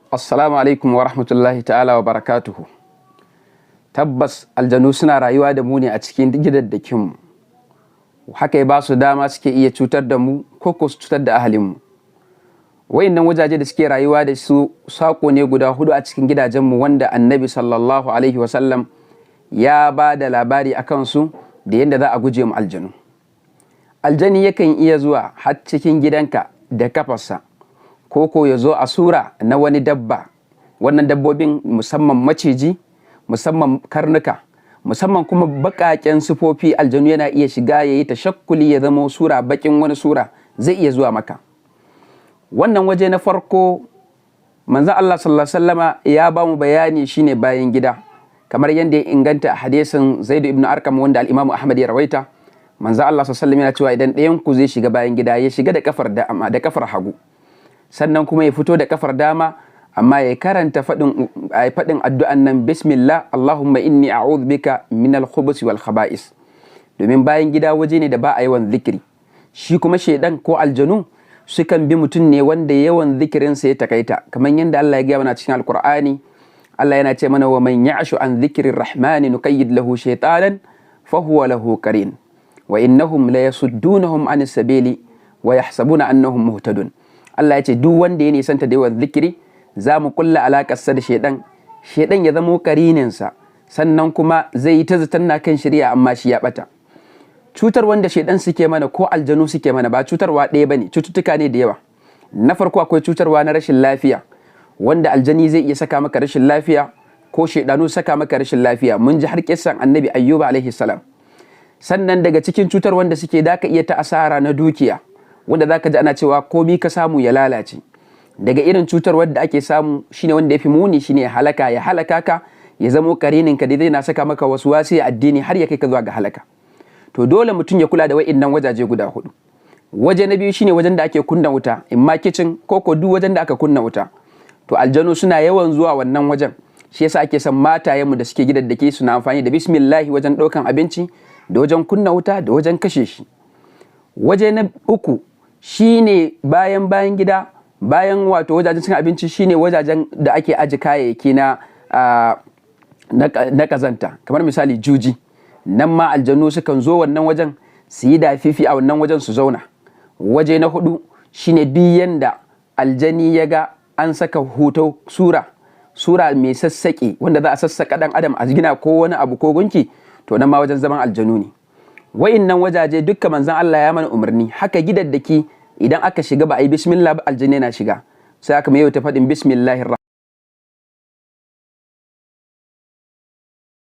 Assalamu alaikum wa rahmatullahi ta'ala wa barakatuhu. Tabbas, aljanu suna rayuwa da mu ne a cikin gidaddakinmu. Haka ya ba su dama suke iya cutar da mu ko su cutar da ahalinmu. Wayannan wajaje da suke rayuwa da su, sako ne guda hudu a cikin gidajenmu, wanda Annabi sallallahu alaihi wasallam ya ba da labari a kansu da yadda za a guje mu aljanu. Aljani yakan iya zuwa har cikin gidanka da kafarsa, ko ya zo a sura na wani dabba. Wannan dabbobin, musamman maciji, musamman karnuka, musamman kuma baƙaƙen sufofi, aljanu yana iya shiga ya yi tashakkuli, ya zama sura baƙin wani sura, zai iya zuwa maka. Wannan waje na farko, Manzon Allah sallallahu alaihi wasallama ya ba mu bayani, shine bayan gida, kamar yadda ya inganta a hadisin Zaid ibn Arqam wanda al-Imam Ahmad ya rawaita. Manzon Allah sallallahu alaihi wasallam yana cewa idan ɗayan ku zai shiga bayan gida, ya shiga da kafar dama, da kafar hagu, sannan kuma ya fito da kafar dama, amma ya karanta faɗin addu'an nan: "Bismillah, Allahumma inni a'udhu bika min al-khubuthi wal khaba'is." Domin bayan gida waje ne da ba a yawan zikiri. Shi kuma shaidan ko aljanu sukan bi mutum ne wanda yawan zikirinsa ya takaita, kamar yadda Allah ya gaya mana cikin Alkur'ani. Allah yana ce mana: "Wa man ya'shu an dhikrir rahmani nuqayyid lahu shaytanan fa huwa lahu qarin, wa innahum la yasuddunahum an sabili wa yahsabuna annahum muhtadun." Allah ya ce duk wanda ya nisanta da yawan zikiri, za mu kulla alakarsa da shaidan, shaidan ya zamo karininsa, sannan kuma zai yi ta zaton na kan shari'a, amma shi ya bata. Cutar wanda shaidan suke mana ko aljanu suke mana ba cutarwa ɗaya bane, cututtuka ne da yawa. Na farko, akwai cutarwa na rashin lafiya, wanda aljani zai iya saka maka rashin lafiya ko shaidanu saka maka rashin lafiya. Mun ji har kissan Annabi Ayyuba alaihi salam. Sannan daga cikin cutar wanda suke, da ka iya ta asara na dukiya, wanda zaka ji ana cewa komi ka samu ya lalace. Daga irin cutar wadda ake samu shine wanda ya fi muni, shine halaka, ya halaka ka, ya zamo karinin ka da zai na saka maka wasu wasi addini har ya kai ka zuwa ga halaka. To dole mutum ya kula da wa'innan wajaje guda hudu. Waje na biyu shine wajen da ake kunna wuta, in ma kicin ko duk wajen da aka kunna wuta, to aljanu suna yawan zuwa wannan wajen. Shi yasa ake son matayenmu da suke gidaddake suna amfani da bismillahi wajen ɗaukan abinci, da wajen kunna wuta, da wajen kashe shi. Waje na uku shine bayan gida, bayan wato wajajen cin abinci, shine wajajen da ake aji kayayyaki na kazanta, kamar misali juji. Nan ma aljanu sukan zo wannan wajen su yi dafifi a wannan wajen su zauna. Waje na hudu shine duk yanda aljani ya ga an saka hoto, sura mai sassaƙe, wanda za a sassaƙa ɗan adam a gina ko wani abu ko gunki, to nan ma wajen zaman aljanu ne. Wa'innan wajaje dukka Manzon Allah ya mana umarni. Haka gidaddaki, idan aka shiga ba a yi bismillah ba, aljani yana shiga. Sai aka mai ta faɗin bismillahir